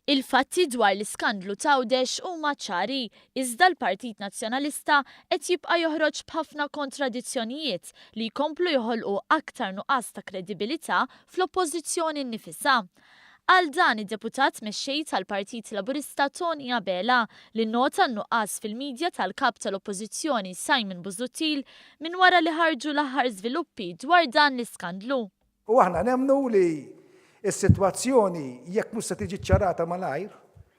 Il-fatti dwar l-iskandlu t'Għawdex huma ċari, iżda l-Partit Nazzjonalista qed jibqa' joħroġ b'ħafna kontradizzjonijiet li jkomplu joħolqu aktar nuqqas ta' kredibilità fl-Oppożizzjoni nnifisha. Qal dan id-Deputat Mexxej tal-Partit Laburista Tony Abela li nnota n-nuqqas fil-media tal-Kap tal-Oppożizzjoni Simon Busuttil minn wara li ħarġu l-aħħar żviluppi dwar dan l-iskandlu. U aħna nemmnu li s-sitwazzjoni jekk mhux se tiġi ċċarata malajr,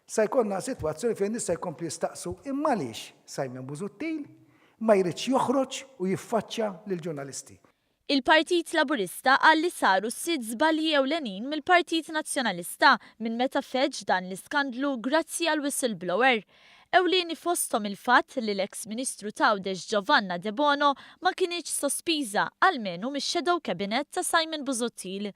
se jkollna sitwazzjoni fejn nies se jkomplu jistaqsu imma għaliex Simon Busuttil ma jridx joħroġ u jiffaċċja lill-ġurnalisti. Il-Partit Laburista qal li saru sitt żbalji ewlenin mill-Partit Nazzjonalista minn meta feġġ dan l-iskandlu grazzi għall-whistleblower. Ewlieni fosthom il-fatt li l-eks Ministru t'Għawdex Giovanna Debono ma kinitx sospiża, almenu mix-shadow cabinet ta' Simon Busuttil.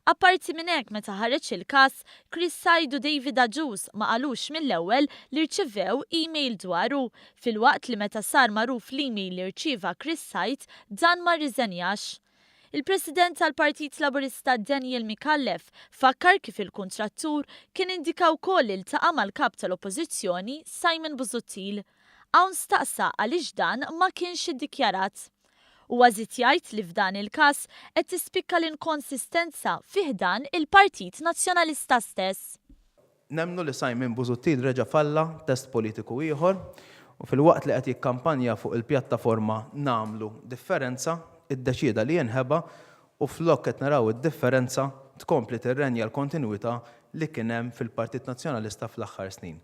Apparti minn hekk meta ħareġ il-każ, Chris Said u David Agius ma qalux mill-ewwel li rċevew email dwaru, filwaqt li meta sar magħruf l-email li rċieva Chris Said, dan ma rriżenjax. Il-President tal-Partit Laburista Daniel Micallef fakkar kif il-kuntrattur kien indika wkoll li ltaqa' mal-Kap tal-Oppożizzjoni Simon Busuttil. Hawn staqsa għaliex dan ma kienx iddikjarat. Huwa żied jgħid li f'dan il-każ qed tispikka l-inkonsistenza fi ħdan il-Partit Nazzjonalista stess. Nemmnu li Simon Busuttil reġa' falla test politiku ieħor u filwaqt li qed jikkampanja fuq il-pjattaforma Nagħmlu Differenza, iddeċieda li jinħeba u flok qed naraw id-differenza tkompli tirrenja l-kontinwità li kien hemm fil-Partit Nazzjonalista fl-aħħar snin.